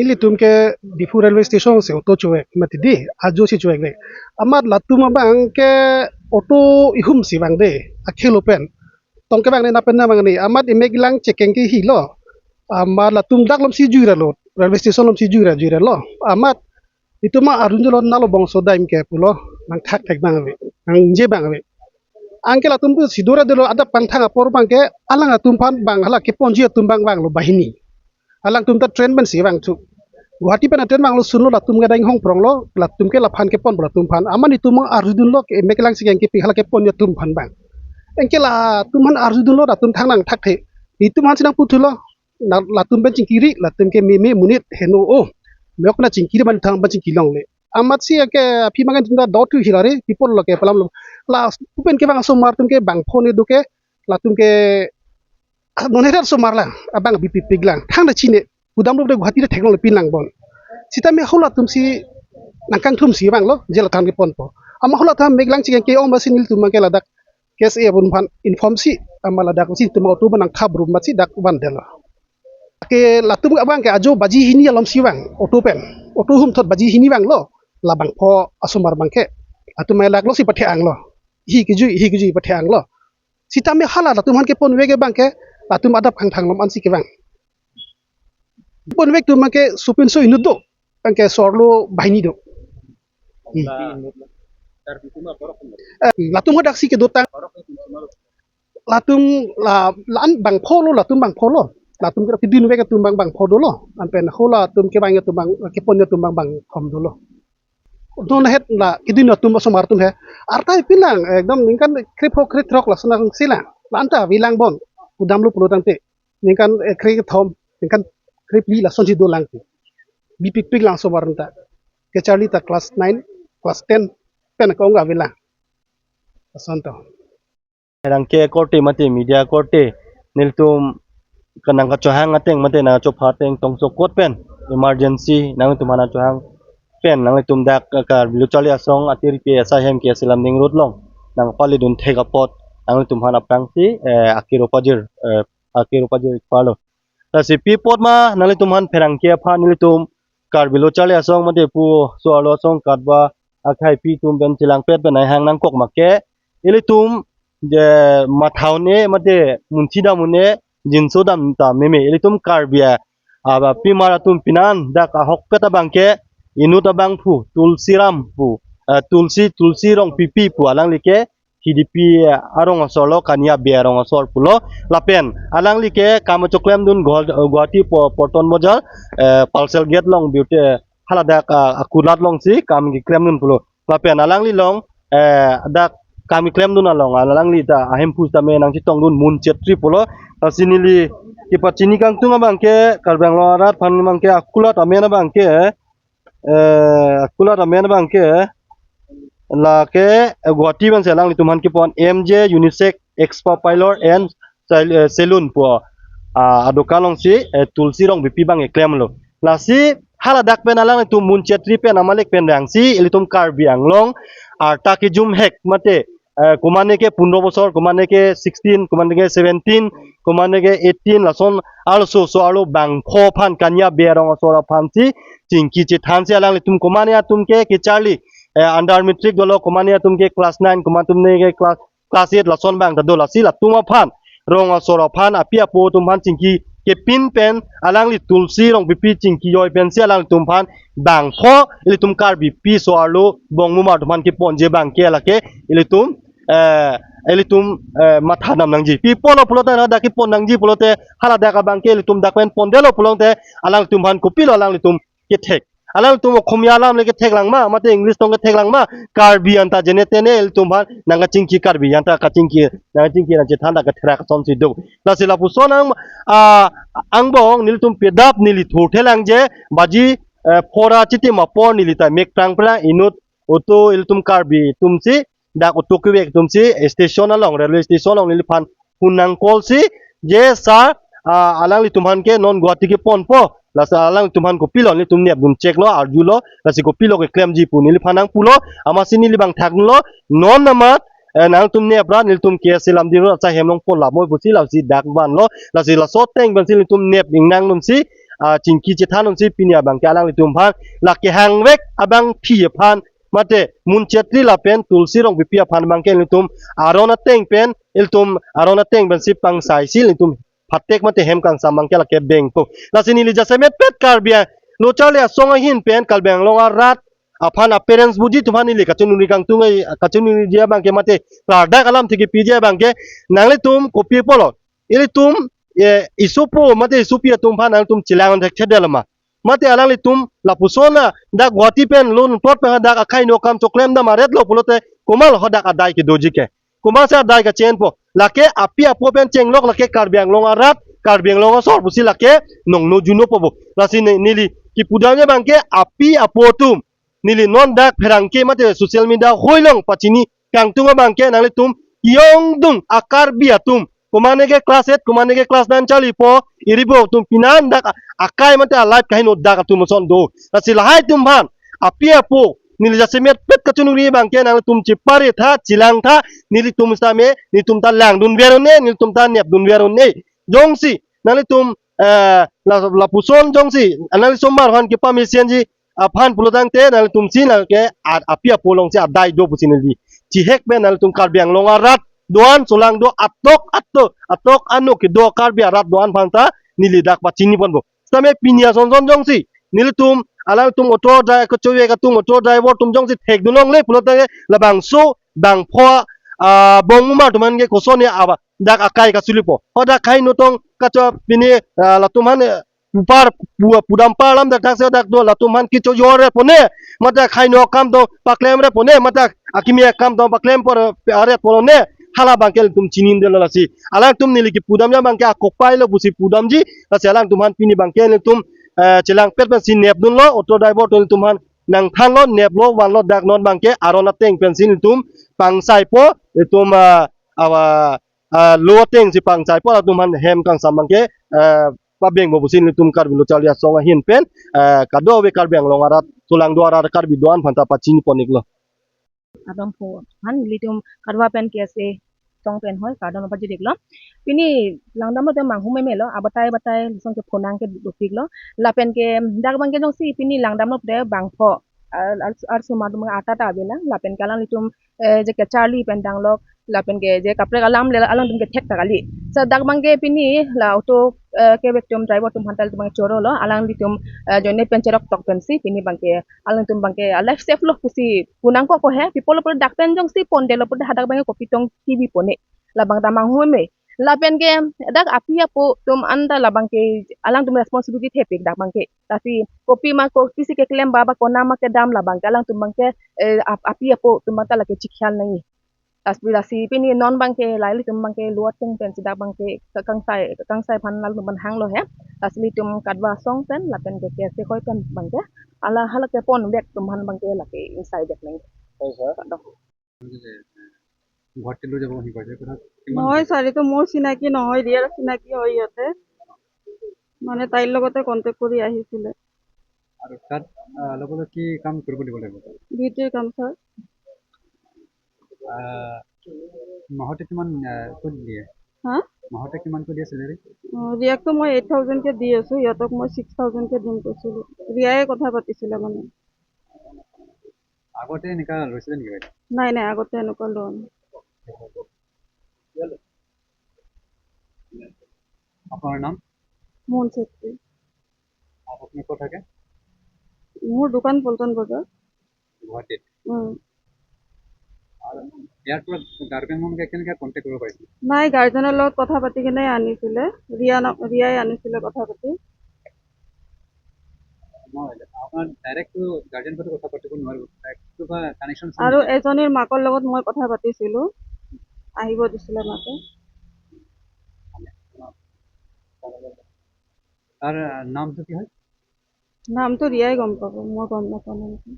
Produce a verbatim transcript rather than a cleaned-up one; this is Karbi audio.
Ilitum ke Diphu railway station si auto chevek mati di, ajo si chevekvek. Amat latum abang ke auto ihum si vangde, akhelo pen. Tong kevang ne, na pen na vang ne, amat emek lang chekeng ke helo. Amat latum dak lom si jui ra lo, railway station lom si jui ra jui ra lo. Amat itum arjudunlo, nalo bangso dam ke pulo, nangthakthek abang ave, nangje abang ave. Anke latum tu si dora dolo, adap pangthang apor abang ke, alang atum aphan abang, hala keponji atum abang vanglo banghini. Alangtum ta train pen si vangthu. Guwahati pen a-train vanglo, sunlo, latum ke dang hongpronglo, latum ke laphan keponpo latum aphan. Amat itum arjudunlo ke emek lang chekeng kepi hala keponji atum aphan abang. Anke latum aphan arjudunlo, latum thang nangthakthe. Itum aphan si nangputhulo, na latum pen chingkiri, latum ke meme monit heno o. Meyok na chingkiri, ban thang ban chingki longle. Amat si ke aphi mangan itum ta dothu hilare, people lo ke palam lo. La pu pen kevang asomar atum ke bangpho ne do ke, latum ke, ah, non heret asomar lang, abang bipikpik lang. Thang ta chine, kudam lo de Guwahati ta theklong le pinang bon. Sitame halatum si nangkangthum si vanglo, je la than keponpo. Amat halatum emek lang chekeng ke-ong abang si nelitum abang ke ladak K S A atum aphan inform si, amat ladak si itum auto abang nangkhap rum amat si dak vandetlo. Ke latum abang ke ajo baji hini alom si vang, auto pen. Auto humthot baji hini vanglo, la bangpho asomar abang ke. Latum mai laklo si pathe-anglo. Hi kejui, hi kejui pathe-anglo. Sitame hala latum aphan keponvek abang ke, latum adap kangthang lom ansi kevang. Ponvek atum abang ke sopinso inut do, anke so-arlo banghini do. Hmm. Eh, latum hadak si kedotang. Latum la, la-an bangpho lo, latum bangpho lo. Latum kedunvek atum abang bangpho dolo. Anpen halatum kevang atum abang, kepon atum abang bangthom dolo. Non het la kedun atum asomar atum he. Arta pinang, ekdom ningkan krepho krethrok lason nangsi lang. La-an ta avelang bon. Kudam lo pulo tangte. Ningkan, eh, krekethom, ningkan krephli lason si dolang ti. Bipikpik lang asomar ta. Kecharli ta class nine, class ten pen ke-ong avelang. Lason to. Pherangke akorte mate media akorte, nelitum kanang kachohang ateng mate nangchopha ateng tongsokot pen emergency nanglitum aphan chohang pen nanglitum dak Karbi Lo Charli Asong atir pi asai hem ke Silamding Road along nangpalidun thek apot nanglitum aphan aphrangsi, eh, akiro pajir, eh, akiro pajir parlo. Lasi pi apot ma nanglitum aphan pherangke aphan nelitum Karbi Lo Charli Asong mate pu so-arlo asong katba akhai pi atum pen chelangpet pen ai hang nangkok make ilitum je matha un-e mate munthi dam un-e jinso dam ta meme ilitum Karbi a, aba pimar atum pinan dak ahokpet abang ke inut abangphu Tulsiram pu, eh, Tulsi, Tulsi Rongpipi pu alangli ke K D P arong asor lo, Kania Bey arong asor pulo. Lapen alangli ke kam choklemdun Guwah-, Guwahati po-, Paltan Bazar, eh, Parcel Gate along beauty, eh, haladak, ah, akulat alongsi kam keklemdun pulo. Lapen alangli along, eh, dak kam keklemdun along alangli ta ahemphu tame nangchetongdun Mun Chetri pulo. Lasi neli kepachini kangtung abang ke Karbi Anglong arat aphan abang ke akulat amen abang ke, eh, akulat amen abang ke, lake, eh, Guwahati abang si alanglitum aphan kepon M J Unisex Spa Parlour and Sal-, eh, Saloon pu, ah, adokan alongsi, eh, Tulsi Rongpipi abang keklemlo. Lasi haladak pen alanglitum Mun Chetri pen amalek pen rangsi ilitum Karbi Anglong arta kejum hek mate, eh, komane ke pundro bosor, komane ke sixteen, komane ke seventeen, komane ke eighteen, lason arloso so-arlo bangpho aphan Kania Bey arong asor aphansi chingki chethansi alanglitum komane atum ke kecharli, eh, under matric dolo, komane atum ke class nine, komane atum ne ke class, class eight lason abang ta do, lasi latum aphan, rong asor aphan, api apo atum aphan chingki kepin pen alangli Tulsi Rongpipi chingki joi pensi alanglitum aphan bangpho ilitum Karbipi so-arlo bongmumar atum aphan keponji abang ke lake ilitum, eh, ilitum, eh, matha nam nangji. Pi apotlo pulote haladak kepon nangji pulote haladak abang ke ilitum dak pen pondetlo pulote alangtum aphan kopilo alanglitum kethek? Alangtum Okhomia alam le kethek lang ma, mate English tong kethek lang ma, Karbi anta jene tene ilitum aphan nangkachingki, Karbi anta kachingki, nangkachingki nangchethan ta katherak asonsi do. Lasi lapuson ang, ah, angbong nelitum pedap neli thurthe lang je, baji, eh, phora chitim apor neli ta mek prang prang inut auto ilitum Karbi atumsi, dak auto kevek atumsi, eh, station along, railway station along neliphan phone nang-call si, je sir, ah, alanglitum aphan ke non Guwahati keponpo, lasi alanglitum aphan kopilo, nelitum nepdun cheklo, arjulo, lasi kopilo keklemji pu neliphan nangpulo, amatsi neli abang thaklo, non amat, eh, nangtum nep ra, nelitum ke Silamding Road asai hem along pon lapmo pusi, lasi dak vanlo, lasi laso ateng pensi nelitum nep ingnangdunsi, ah, chingki chethan unsi pini abangke alanglitum aphan, lake hangvek abangpi aphan, mate Mun Chetri lapen Tulsi Rongpipi aphan abangke ilitum aron ateng pen, ilitum aron ateng pensi pangsaisi ilitum phatek mate hem kangsam abangke lake bengpo. Lasi neli jasemet pet Karbi a-, lo charli asong ahin pen Karbi Anglong arat aphan a-parents buji atum aphan neli kachiningri kangtung ai, kachiningri abangke mate ladak alam thekipiji abangke nanglitum kopi pulo. Ilitum, eh, isopo mate isopi atum aphan nangtum chelang thekthedetlo ma. Mate alanglitum lapuson a dak Guwahati pen lun plot pen dak akhai no kam choklem dam aretlo pulote komat hadak adai kedoji ke. Komatsi adai kachenpo. Lake api apo pen chenglok lake Karbi Anglong arat, Karbi Anglong asor pusi lake nongno juno po bo. Lasi ne-, neli kipudamji abangke api apo atum. Neli non dak pherangke mate social media hoi along pachini kangtung abangke nanglitum kiyong dung a-Karbi atum. Komatne ke class eight, komatne ke class nine charlipo, iribo atum pinan dak a-, akai mate a-life kaheno dak atum ason do. Lasi lahai atum aphan api apo neli jasemet pet kachiningri abangke nanglitum chepare tha, chelang tha, nelitum sitame, nelitum ta langdunver un-e, nelitum ta nepdunver un-e. Jongsi nanglitum, eh, la, lapuson jongsi, nanglitum mar aphan kepamesenji aphan pulotangte, nanglitumsi nangke a-, api apo alongsi adai do pusi neli chihek pen nanglitum Karbi Anglong arat do-an, solang do atok atok, atok ano kedo Karbi arat do-an aphan ta neli dak pachini ponpo. Sitame pini ason son jongsi nelitum, alangtum auto dri-, kachovek atum auto driver atum jongsi thekdun longle pulote labangso bangpho, ah, bong umar atum aphan ke kosonsi aba dak akai kasulipo. Hadak akhai no tong kacho pini, ah, latum aphan, eh, pupar, pu-, pudam par alam dak thaksi dak do latum aphan kecho jor re pone. Mate akhai no akam tong paklem re pone. Mate akimi akam tong paklem por, eh, aret pone. Hala abangke ilitum chinidetlo lasi. Alangtum neli kipudamji abangke akopai lo pusi pudamji. Lasi alangtum aphan pini abangke ilitum, eh, chelang pet pensi nepdunlo, auto driver atum ilitum aphan nangthanlo, neplo, vanlo, dak non abangke aron ateng pensi ilitum pangsaipo, ilitum, ah, awa, ah, lo atengsi pangsaipo, latum aphan hem kangsam abangke, eh, pabengpo pusi ilitum Karbi Lo Charli Asong ahin pen, eh, kadokave Karbi Anglong arat, solang do arat Karbi do-an aphan ta pachini pon-iklo. Adon pho han ilitum Kadwa pen K S A song pen hoi kardom pajir-iklo. Pini langdamlo te manghumeme lo, abatai batai lason ke phonang ke dopiklo. Lapen ke dak abangke jongsi pini langdamlo te bangpho. Ar, ar, arsuma atum ata ta abinang, lapen ke alanglitum, eh, je kacharli pen danglok, lapen ke je kaprek alam le alangtum ke thek ta kali. Sa dak abangke pini la auto, eh, kevek atum driver atum aphan ta ilitum abang chorolo, alanglitum, eh, joine pen cherok tok pensi pini abangke alangtum abangke, ah, life safe lo pusi punangkok ko he, pi apotlo pulote dak pen jongsi pondetlo pulote hadak abangke kopi tong kebi pone. Labang ta manghumeme. Lapen ke dak api apo atum anta labangke alangtum responsibility thepik dak abangke. Lasi kopi ma kopisi keklem ba ba konat ma kedam labangke alangtum abangke, eh, ap-, api apo atum anta lake chikhyal nangji. Lasi, lasi pini non abangke lahai ilitum abangke lo ateng pensi dak abangke ka-, kangsai, kangsai aphan latum aphan hanglo he. Lasi ilitum Kadwa Asong pen lapen ke K S A hoi pen abangke hala hala keponvek atum aphan abangke lake ingsaivek nangji. হয়, sir. Kadok. গুৱাহাটীলৈ যাব আহিব যে কথা কিমান মই চাৰিটো মোৰ চিনাকি নহয়, ৰিয়াৰ চিনাকি হয় ইয়াতে, মানে তাইৰ লগতে কণ্টেক্ট কৰি আহিছিলে। আৰু তাত, আহ, লগে লগে কি কাম কৰিব দিব লাগিব তাত? ডিউটিৰ কাম, ছাৰ। আহ, মাহতে কিমান, আহ, কৈ দিয়ে? হা? মাহতে কিমানকৈ দিয়ে চেলাৰী? অ, ৰিয়াকতো মই এইট থাউজেণ্ডকে দি আছো, সিহঁতক মই ছিক্স থাউজেণ্ডকে দিম কৈছিলো। ৰিয়াই কথা পাতিছিলে মানে। আগতে এনেকা লৈছিলে নেকি বাইদেউ? নাই, নাই, আগতে এনেকুৱা লোৱা নাই। আপোনাৰ নাম? মন চেত্ৰী। আপুনি ক'ত থাকে? মোৰ দোকান পল্টন বজাৰ। গুৱাহাটীত? উম। আৰু ইয়াৰ পৰা গাৰ্জেন মানুহ কেনেকে কণ্টেক্ট কৰিব পাৰিছে? নাই, গাৰ্জেনৰ লগত কথা পাতি কিনে আনিছিলে। ৰিয়া নাম, ৰিয়াই আনিছিলে কথা পাতি। মই আপোনাৰ ডাইৰেক্টটো গাৰ্জেনৰ সৈতে কথা পাতিব নোৱাৰিব, ডাইৰেক্টটো বা কানেকশ্যন আৰু এজনীৰ মাকৰ লগত মই কথা পাতিছিলো, আহিব দিছিলে মাকে। তাৰ নামটো কি হয়? নামটো ৰিয়াই গম পাব, মই গম নাপাওঁ নামটো।